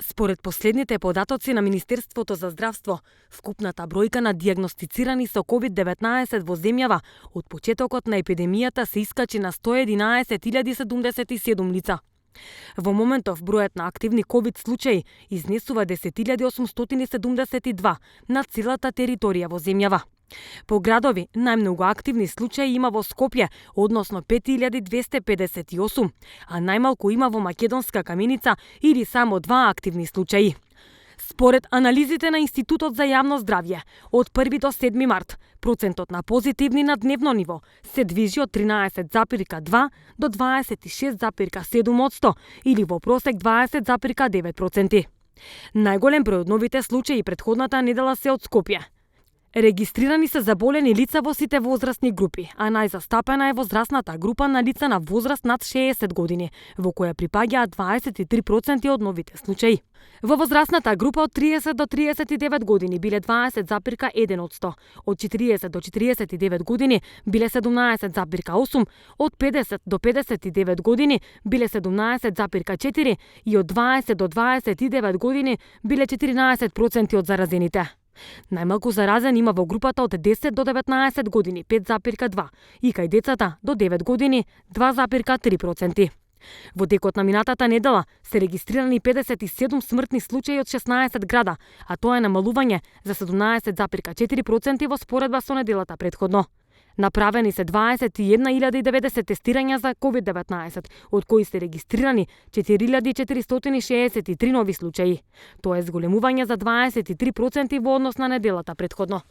Според последните податоци на Министерството за здравство, вкупната бројка на дијагностицирани со COVID-19 во земјава од почетокот на епидемијата се искачи на 111.077 лица. Во моментов бројот на активни ковид случаи изнесува 10.872 на целата територија во земјава. По градови, најмногу активни случаи има во Скопје, односно 5258, а најмалку има во Македонска Каменица или само 2 активни случаи. Според анализите на Институтот за јавно здравје, од 1 до 7 март, процентот на позитивни на дневно ниво се движи од 13,2 до 26,7% или во просек 20,9%. Најголем број од новите случаи претходната недела се од Скопје. Регистрирани се заболени лица во сите возрастни групи, а најзастапена е возрастната група на лица на возраст над 60 години, во која припаѓаат 23% од новите случаи. Во возрастната група од 30 до 39 години биле 20,1%, од 40 до 49 години биле 17,8%, од 50 до 59 години биле 17,4% и од 20 до 29 години биле 14% од заразените. Најмалку заразен има во групата од 10 до 19 години 5,2% и кај децата до 9 години 2,3%. Во текот на минатата недела се регистрирани 57 смртни случаи од 16 града, а тоа е намалување за 17,4% во споредба со неделата претходно. Направени се 21.090 тестирања за COVID-19, од кои се регистрирани 4.463 нови случаи. Тоа е зголемување за 23% во однос на неделата претходно.